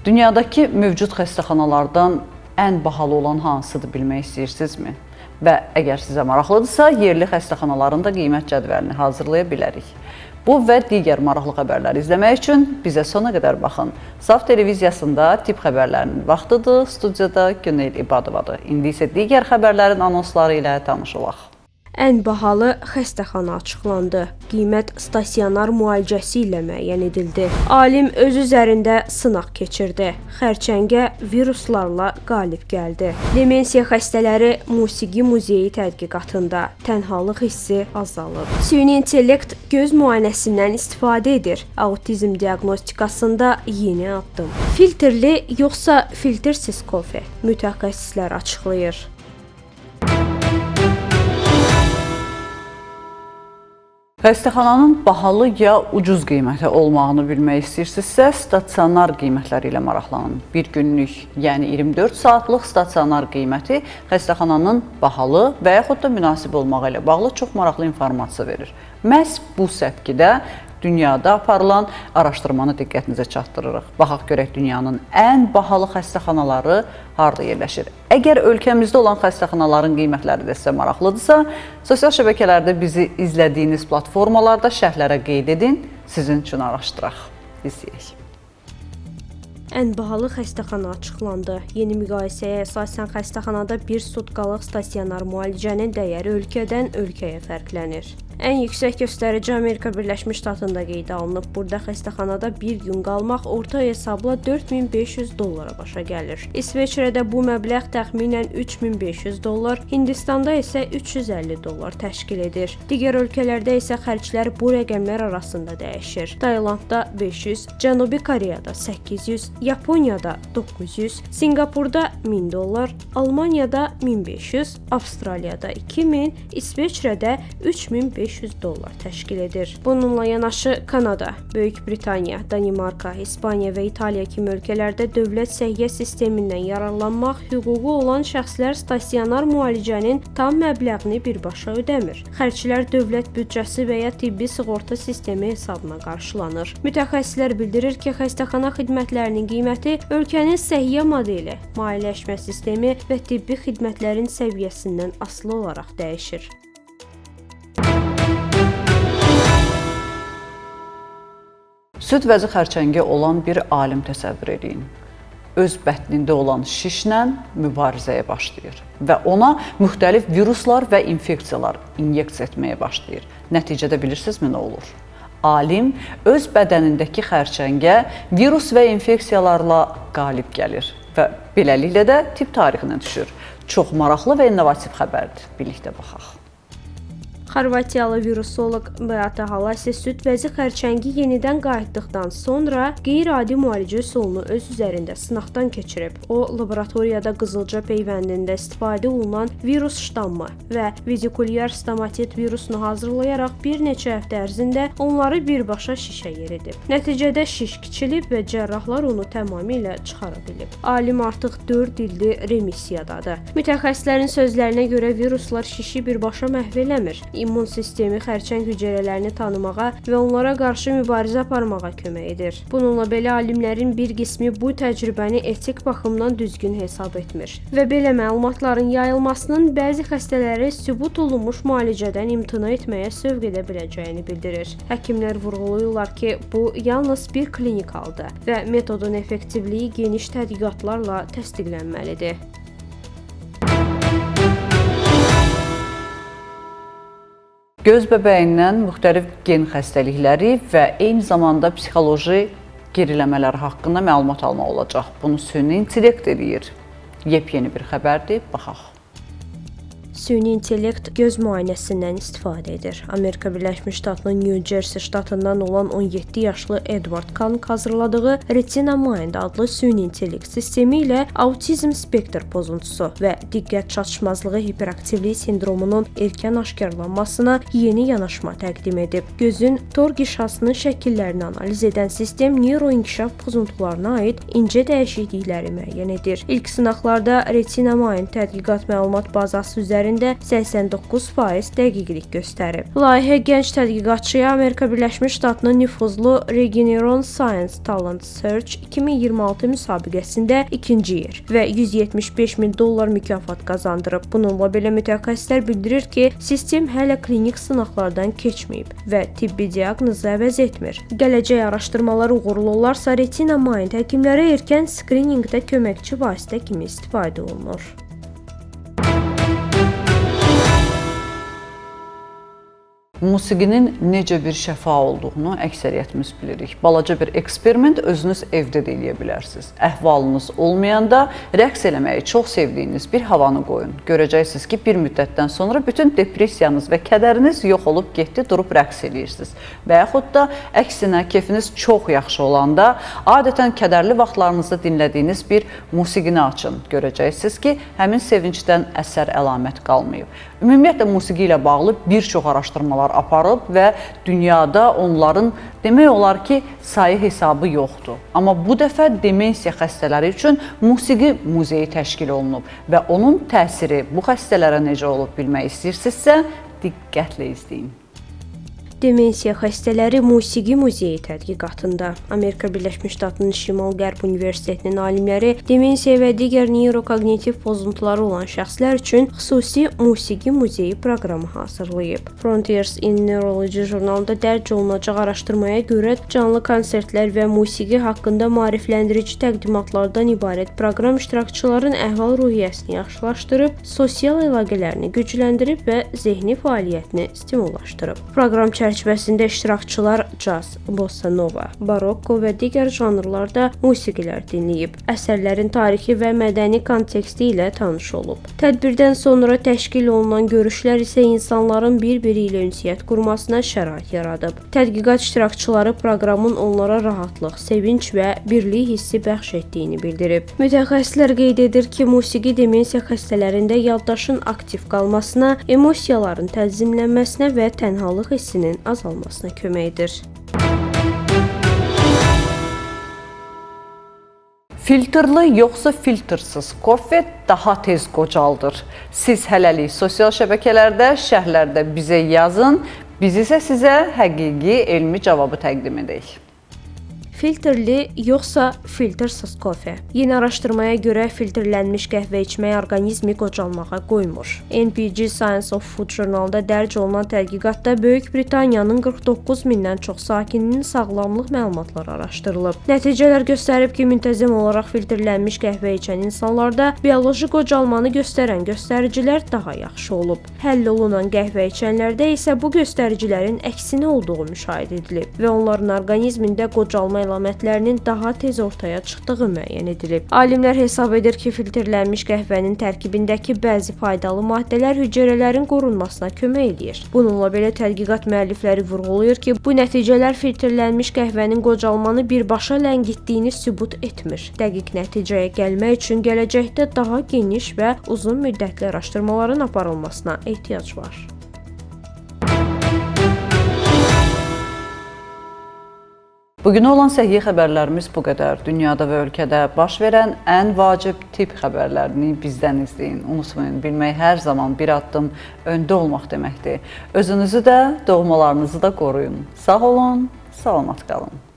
Dünyadakı mövcud xəstəxanalardan ən bahalı olan hansıdır bilmək istəyirsinizmi? Və əgər sizə maraqlıdırsa, yerli xəstəxanaların da qiymət cədvəlini hazırlaya bilərik. Bu və digər maraqlı xəbərləri izləmək üçün bizə sona qədər baxın. Saf televiziyasında tibb xəbərlərinin vaxtıdır. Studiyada Günel İbadovadır. İndi isə digər xəbərlərin anonsları ilə tanış olaq. Ən bahalı xəstəxana açıqlandı. Qiymət stasionar müalicəsi ilə müəyyən edildi. Alim öz üzərində sınaq keçirdi. Xərçəngə viruslarla qalib gəldi. Demensiya xəstələri musiqi muzeyi tədqiqatında tənhalıq hissi azalıb. Süni intellekt göz müayinəsindən istifadə edir. Autizm diaqnostikasında yeni addım. Filtrli yoxsa filtrsiz kofe? Mütəxəssislər açıqlayır. Xəstəxananın bahalı ya ucuz qiymətə olmağını bilmək istəyirsinizsə, stasionar qiymətləri ilə maraqlanın. Bir günlük, yəni 24 saatlıq stasionar qiyməti xəstəxananın bahalı və yaxud da münasib olmağı ilə bağlı çox maraqlı informasiya verir. Məhz bu səpkidə dünyada aparılan araşdırmanı diqqətinizə çatdırırıq. Baxaq görək dünyanın ən bahalı xəstəxanaları harda yerləşir. Əgər ölkəmizdə olan xəstəxanaların qiymətləri də sizə maraqlıdırsa, sosial şəbəkələrdə bizi izlədiyiniz platformalarda şərhlərə qeyd edin, sizin üçün araşdıraq. İzləyək. Ən bahalı xəstəxana açıqlandı. Yeni müqayisəyə əsasən xəstəxanada bir sutkalıq stasionar müalicənin dəyəri ölkədən ölkəyə fərqlənir. Ən yüksək göstərici Amerika Birləşmiş Ştatında qeydə alınıb. Burada xəstəxanada bir gün qalmaq orta hesabla 4500 dollara başa gəlir. İsveçrədə bu məbləğ təxminən 3500 dollar, Hindistanda isə 350 dollar təşkil edir. Digər ölkələrdə isə xərclər bu rəqəmlər arasında dəyişir. Taylandda 500, Cənubi Koreyada 800, Yaponiyada 900, Sinqapurda 1000 dollar, Almaniyada 1500, Avstraliyada 2000, İsveçrədə 3500 dollar təşkil edir. Bununla yanaşı Kanada, Böyük Britaniya, Danimarka, İspaniya və İtaliya kimi ölkələrdə dövlət səhiyyə sistemindən yararlanmaq hüququ olan şəxslər stasionar müalicənin tam məbləğini birbaşa ödəmir. Xərclər dövlət büdcəsi və ya tibbi sığorta sistemi hesabına qarşılanır. Mütəxəssislər bildirir ki, xəstəxana xidmətlərinin qiyməti ölkənin səhiyyə modeli, maliyyələşmə sistemi və tibbi xidmətlərin səviyyəsindən asılı olaraq dəyişir. Süd vəzi xərçəngi olan bir alim təsəvvür eləyin. Öz bətnində olan şişlə mübarizəyə başlayır və ona müxtəlif viruslar və infeksiyalar inyeksiya etməyə başlayır. Nəticədə bilirsinizmi nə olur? Alim öz bədənindəki xərçəngə virus və infeksiyalarla qalib gəlir və beləliklə də tibb tarixinə düşür. Çox maraqlı və innovativ xəbərdir. Birlikdə baxaq. Xorvatiyalı virusoloq Beata Halasi süd vəzi xərçəngi yenidən qayıtdıqdan sonra qeyri-adi müalicə üsulunu öz üzərində sınaqdan keçirib. O, laboratoriyada qızılca peyvəndində istifadə olunan virus ştammı və vizikulyar stomatit virusunu hazırlayaraq bir neçə həftə ərzində onları birbaşa şişə yeridib. Nəticədə şiş kiçilib və cərrahlar onu tamamilə çıxara bilib. Alim artıq 4 ildir remissiyadadır. Mütəxəssislərin sözlərinə görə viruslar şişi birbaşa məhv eləmir. İmmun sistemi xərçəng hüceyrələrini tanımağa və onlara qarşı mübarizə aparmağa kömək edir. Bununla belə alimlərin bir qismi bu təcrübəni etik baxımdan düzgün hesab etmir və belə məlumatların yayılmasının bəzi xəstələri sübut olunmuş müalicədən imtina etməyə sövq edə biləcəyini bildirir. Həkimlər vurğulayırlar ki, bu yalnız bir klinik haldır və metodun effektivliyi geniş tədqiqatlarla təsdiqlənməlidir. Göz bəbəyindən müxtəlif gen xəstəlikləri və eyni zamanda psixoloji geriləmələr haqqında məlumat almaq olacaq. Bunu süni intellekt eləyir. Yepyeni bir xəbərdir, baxaq. Süni intellekt göz müayinəsindən istifadə edir. Amerika Birləşmiş Ştatının New Jersey ştatından olan 17 yaşlı Edward Kang hazırladığı Retina Mind adlı süni intellekt sistemi ilə autizm spektr pozuntusu və diqqət çatışmazlığı hiperaktivlik sindromunun erkən aşkarlanmasına yeni yanaşma təqdim edib. Gözün tor qişasının şəkillərini analiz edən sistem neyroinkişaf pozuntularına aid incə dəyişiklikləri müəyyən edir. İlk sınaqlarda Retina Mind tədqiqat məlumat bazası üzərində üzərində 89% dəqiqlik göstərib. Layihə gənc tədqiqatçıya Amerika Birləşmiş Ştatının nüfuzlu Regeneron Science Talent Search 2026 müsabiqəsində ikinci yer və 175 min dollar mükafat qazandırıb. Bununla belə mütəxəssislər bildirir ki, sistem hələ klinik sınaqlardan keçməyib və tibbi diaqnozu əvəz etmir. Gələcək araşdırmalar uğurlu olarsa, Retina Mind həkimlərə erkən skriningdə köməkçi vasitə kimi istifadə olunur. Musiqinin necə bir şəfa olduğunu əksəriyyətimiz bilirik. Balaca bir eksperiment özünüz evdə də eləyə bilərsiniz. Əhvalınız olmayanda rəqs eləməyi çox sevdiyiniz bir havanı qoyun. Görəcəksiniz ki, bir müddətdən sonra bütün depressiyanız və kədəriniz yox olub getdi, durub rəqs eləyirsiniz. Və yaxud da əksinə kefiniz çox yaxşı olanda adətən kədərli vaxtlarınızda dinlədiyiniz bir musiqini açın. Görəcəksiniz ki, həmin sevincdən əsər əlamət qalmayıb. Ümumiyyətlə musiqi ilə bağlı bir çox araşdırmalar aparıb və dünyada onların demək olar ki, sayı hesabı yoxdur. Amma bu dəfə demensiya xəstələri üçün musiqi muzeyi təşkil olunub və onun təsiri bu xəstələrə necə olub bilmək istəyirsinizsə, diqqətlə izləyin. Demensiya xəstələri musiqi muzeyi tədqiqatında Amerika Birləşmiş Ştatının Şimal-Qərb Universitetinin alimləri demensiya və digər neyrokognitiv pozuntuları olan şəxslər üçün xüsusi musiqi muzeyi proqramı hazırlayıb. Frontiers in Neurology jurnalında dərc olunacaq araşdırmaya görə canlı konsertlər və musiqi haqqında maarifləndirici təqdimatlardan ibarət proqram iştirakçıların əhval-ruhiyyəsini yaxşılaşdırıb, sosial əlaqələrini gücləndirib və zehni fəaliyyətini stimullaşdırıb. Proqram çərçivəsində iştirakçılar caz, bossa nova, barokko və digər janrlarda musiqilər dinləyib, əsərlərin tarixi və mədəni konteksti ilə tanış olub. Tədbirdən sonra təşkil olunan görüşlər isə insanların bir-biri ilə ünsiyyət qurmasına şərait yaradıb. Tədqiqat iştirakçıları proqramın onlara rahatlıq, sevinc və birlik hissi bəxş etdiyini bildirib. Mütəxəssislər qeyd edir ki, musiqi demensiya xəstələrində yaddaşın aktiv qalmasına, emosiyaların tənzimlənməsinə və tənhalıq hissinin azalmasına kömək edir. Filtrli yoxsa filtrsız kofe daha tez qocaldır. Siz hələlik sosial şəbəkələrdə, şərhlərdə bizə yazın, biz isə sizə həqiqi elmi cavabı təqdim edək. Filtrli yoxsa filtrsız kofe? Yeni araşdırmaya görə filtrlənmiş qəhvə içmək orqanizmi qocalmağa qoymur. NPG Science of Food jurnalında dərc olunan tədqiqatda Böyük Britaniyanın 49 mindən çox sakininin sağlamlıq məlumatları araşdırılıb. Nəticələr göstərib ki, müntəzəm olaraq filtrlənmiş qəhvə içən insanlarda bioloji qocalmanı göstərən göstəricilər daha yaxşı olub. Həll olunan qəhvə içənlərdə isə bu göstəricilərin əksinə olduğu müşahidə edilib və onların orqanizmində qocalma əlamətlərinin daha tez ortaya çıxdığı müəyyən edilib. Alimlər hesab edir ki, filtrlənmiş qəhvənin tərkibindəki bəzi faydalı maddələr hüceyrələrin qorunmasına kömək eləyir. Bununla belə tədqiqat müəllifləri vurğulayır ki, bu nəticələr filtrlənmiş qəhvənin qocalmanı birbaşa ləngitdiyini sübut etmir. Dəqiq nəticəyə gəlmək üçün gələcəkdə daha geniş və uzun müddətli araşdırmaların aparılmasına ehtiyac var. Bugünə olan səhiyyə xəbərlərimiz bu qədər. Dünyada və ölkədə baş verən ən vacib tibb xəbərlərini bizdən izləyin. Unutmayın, bilmək hər zaman bir addım öndə olmaq deməkdir. Özünüzü də, doğmalarınızı da qoruyun. Sağ olun, salamat qalın.